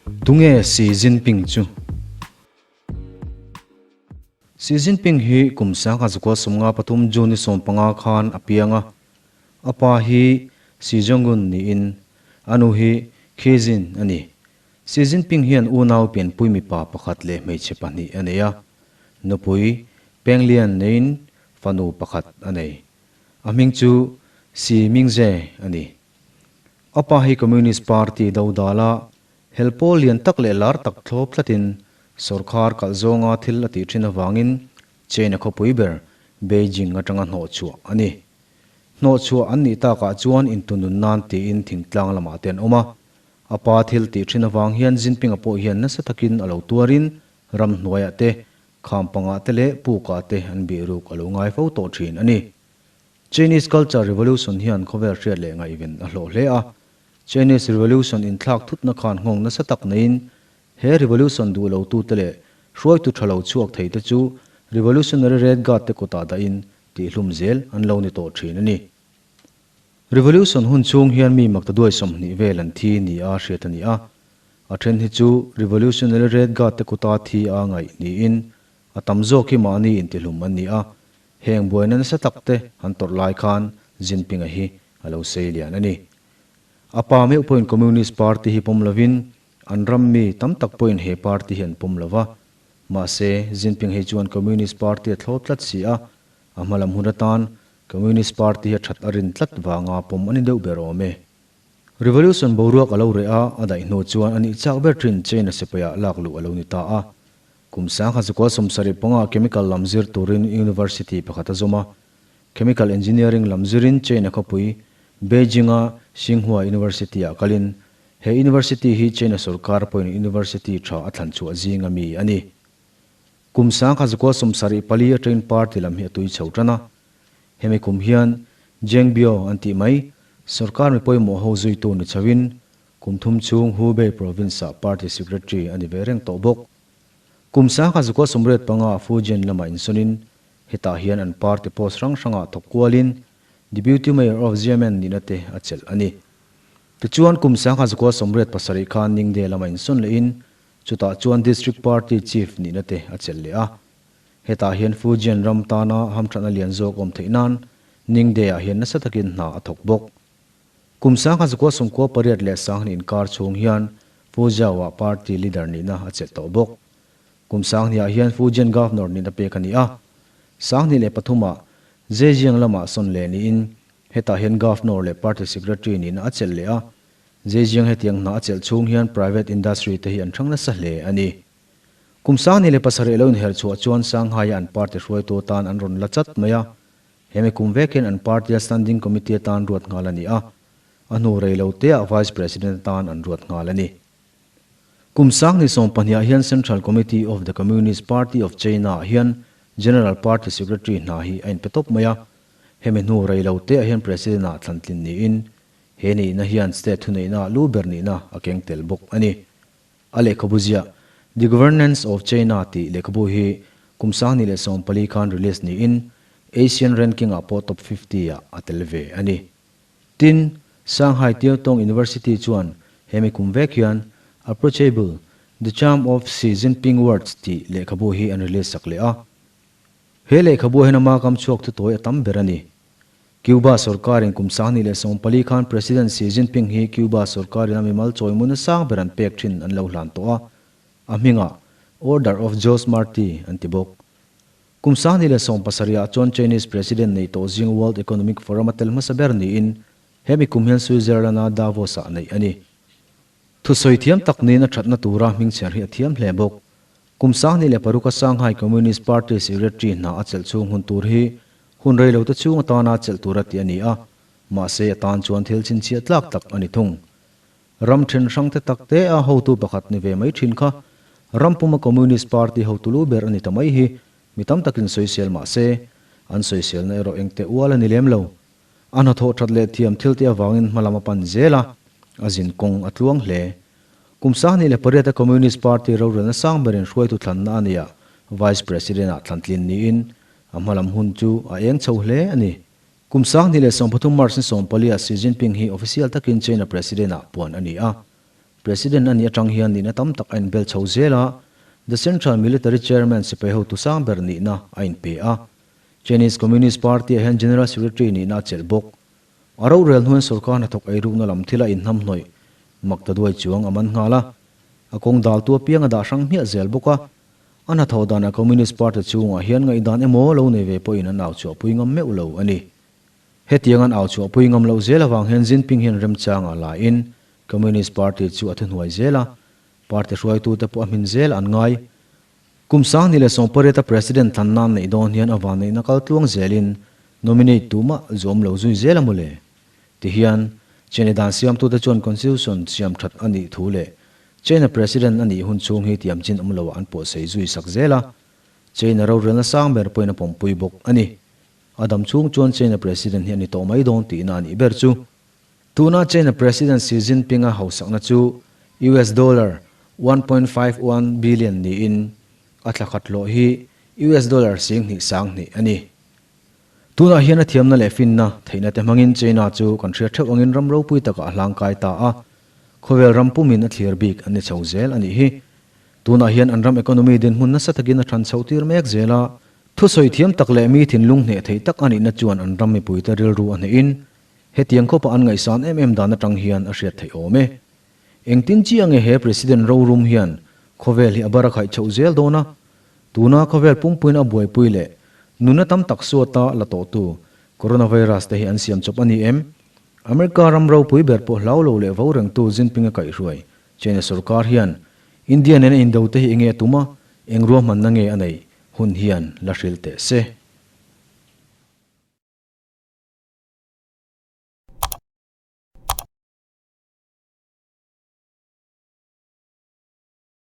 Tunge Xi Jinping chu? Xi Jinping hi kum 1953 June ni 15 khan a piang a. A pa hi Xi Zhongun niin a nu hi Xi Jin a ni. Xi Jinping hian unau pianpui mipa pakhat leh hmeichhe pahnih a nei a. Nupui Peng Lian neiin fanu pakhat a nei. A hming chu Xi Mingzhe a ni. A pa hi Communist Party dodala hel pawl lian tak leh lar tak thlawp tlatin sawrkhar kalh zawnga thil a tih thin avangin China khawpui ber Beijing atanga hnawhchhuah a ni. Hnawhchhuah an nih takah chuan intunun nan tiin thingtlang lamah te an awm a. A pa thil tih thin avang hian Jinping-a pawh hian nasa takin a lo tuarin ramhnuaiah te, khampangah te leh pukah te an bihruk a lo ngai fo tawh thin a ni. Chinese Culture Revolution hian khawvel hriat leh ngaihven a hlawh hle a. Chinese Revolution inthlak thutna khan nghawng nasa tak neiin he revolution duh lo tute leh hruaitu tha lo chhuak thei te chu Revolutionary Red Guard te kutah dahin tihhlum zel an lo ni tawh thin a ni. Revolution hun chhung hian mi maktaduai 20 vel an thi ni a hriat a ni a. A then hi chu Revolutionary Red Guard te kuta thi a ngaih niin a tam zawk hi mahni intihlum an ni a. Heng buaina nasa tak te han tawrh lai khan Jinping-a hi a lo sei lian a ni. A pa meuh pawhin Communist Party hi pawm lovin an ram mi tam tak pawhin he party hi an pawm lo va. Mahse, Jinping hei chuan Communist Party a thlawp tlat si a, a hma lam hun atan Communist Party hi a that a rin tlat vanga pawm a ni deuh ber awm e. Revolution boruak a lo reh a, a daih hnu chuan a nih chak ber thin China sipaia lak luh a lo ni ta a. Kum 1975 chemical lam zir turin university pakhat a zawm a. Chemical engineering lam zirin China khawpui Beijing-a Tsinghua University-ah kalin he university hi China sorkar pawhin university tha a thlan chhuah zing a mi a ni. Kum 1974 atangin party lam hi a tui chho tan a. Hemi kum hian Zheng Biao an tih mai sorkar mi pawimawh ho zuitu ni chhoin kum thum chhung Hubei province-ah party secretary a ni ve reng tawh bawk. Kum 1985 Fujian lamah insawnin hetah hian an party post hrang hrangah thawk kualin Deputy Mayor of Xiamen nihna te a chelh a ni. Tichuan kum 1987 khan Ningde lamah insawn lehin chutah chuan District Party Chief nihna te a chelh leh a. Hetah hian Fujian ram tana hamthatna lian zawk awm theih nan Ningde-ah hian nasa takin hna a thawk bawk. Kum 1998 leh 2000 inkar chhung hian Fuzhou-ah party leader nihna a chelh tawh bawk. Kum 2000-ah hian Fujian Governor nihna pek a ni a. 2003-ah Zhejiang lamah sawn leh niin hetah hian Governor leh Party Secretary nihna a chelh leh a. Zhejiang hetiang hna a chelh chhung hian private industry te hi an hrang nasa hle a ni. Kum 2007 lo inher chhuah chuan Shanghai-a an party hruaitu atan an rawn la chat mai a. Hemi kum vek hian an party-a Standing Committee atan ruat nghal a ni a, a hnu rei lo teah Vice President atan an ruat nghal a ni. Kum 2020-ah hian Central Committee of the Communist Party of China-ah hian General Party Secretary hna hi a inpe tawp mai a, hemi hnu rei lo teah hian President-ah thlantlin niin he nihna hian state thuneihna lu ber nihna a keng tel bawk a ni. A lehkhabu ziah The Governance of China tih lehkhabu hi kum 2014 khan release niin Asian ranking-ah pawh top 50-ah a tel ve a ni. Tin, Shanghai Tiaotong University chuan hemi kum vek hian Approachable, The Charm of Xi Jinping Words tih lehkhabu hi an release sak leh a. He lehkhabu hian ama kam chhuak thu tawi a tam ber a ni. Cuba sorkarin kum 2014 khan President Xi Jinping hi Cuba sorkarin a mimal chawimuna sang ber an pek thin an lo hlan tawh a, a hmingah Order of Jose Marti an ti bawk. Kum 2017-ah chuan Chinese President nei tawh zing World Economic Forum a tel hmasa ber niin hemi kum hian Switzerland-a Davos-ah neih a ni. Thusawi thiam tak niin a thatna tura hmingchher hi a thiam hle bawk. Kum 2006-a Shanghai Communist Party Secretary hna a chelh chhung hun tur hi hun rei lo te chhung atana chelh tura tih a ni a, mahse a tan chuan thil chhinchhiah tlak tak a ni thung. Ram then hrang te tak te a hotu pakhat ni ve mai thin kha ram puma Communist Party hotu lu ber a ni ta mai hi mi tam takin sawisel mah se, an sawiselna erawh engte ual a ni lem lo. A hnathawh that leh thiam thil te avangin hma lam a pan zel a, a zin kawng a tluang hle. Kum 28 a Communist Party rorelna sang berin hruaitu thlanna a nia, Vice President-ah thlantlin niin a hma lam hun chu a eng chho hle a ni. Kum 2023 March ni 14-ah Xi Jinping hi official takin China President-ah puan a ni a. President a nih atang hian nihna tam tak a inbel chho zel a, The Central Military Chairman sipai hotu sang ber nihna a inpe a. Chinese Communist Party-ah hian General Secretary nihna a chelh bawk. A rorel hnuaiin sorkar hnathawk eirukna lam thila inhnamhnawih mak ta duai chuang a man nghal a. A kawng daltu apiang a dah hrang hmiah zel bawk a. A hnathawh danah Communist Party chhungah hian ngaihdan emaw lo nei ve pawhin an au chhuahpui ngam meuh lo a ni. Hetiang an au chhuahpui ngam loh zel avang hian Jinping hian remchangah laiin Communist Party chu a thuhnuai zel a, party hruaitute pawh a hmin zel an ngai. Kum 2018 a President thlan nan neih dawn hian a vanneihna kal tluang zelin nominate tumah zuam lo zui zel a mawle. Tihian, China dan siamtute chuan Constitution siam that a nih thu leh China President a nih hun chhung hi tiam chin awm loah an pawhsei zui sak zel a, China rorelna sang ber pawhin a pawmpui bawk a ni. A dam chhung chuan China President hi a ni tawh mai dawn tihna a nih ber chu. Tuna China President Xi Jinping-a hausakna chu US dollar 1.51 billion niin a thla khat hlawh hi US dollar 10,000 sanghnih a ni. Tunah hian a thiamna leh finna theihna te hmangin China chu kan hriat theuh angin ram ropui takah a hlangkai ta a, khawvel ram pumin a thlir bik an ni chho zel a nih hi. Tunah hian an ram economy dinhmun nasa takin a than chhoh tir mek zel a, thusawi thiam tak leh mi thinlung hneh theih tak a nihna chuan an ram mipuite rilru a hnehin hetiang khawpa an ngaihsan em em dan atang hian a hriat theih awm e. Engtin chiah nge he President rorum hian khawvel hi a bar a khaih chhoh zel dawn a? Tuna khawvel pumpuiin a buaipui leh nunna tam tak suata la tawhtu Coronavirus te hi an siam chawp a ni em? America ram ropui ber pawh hlau lo leh vo rengtu Jinping a kaihhruai China sorkar hian India nena indo te hi enge a tum a, eng ruahmanna nge a neih hun hian la hrilh teh se.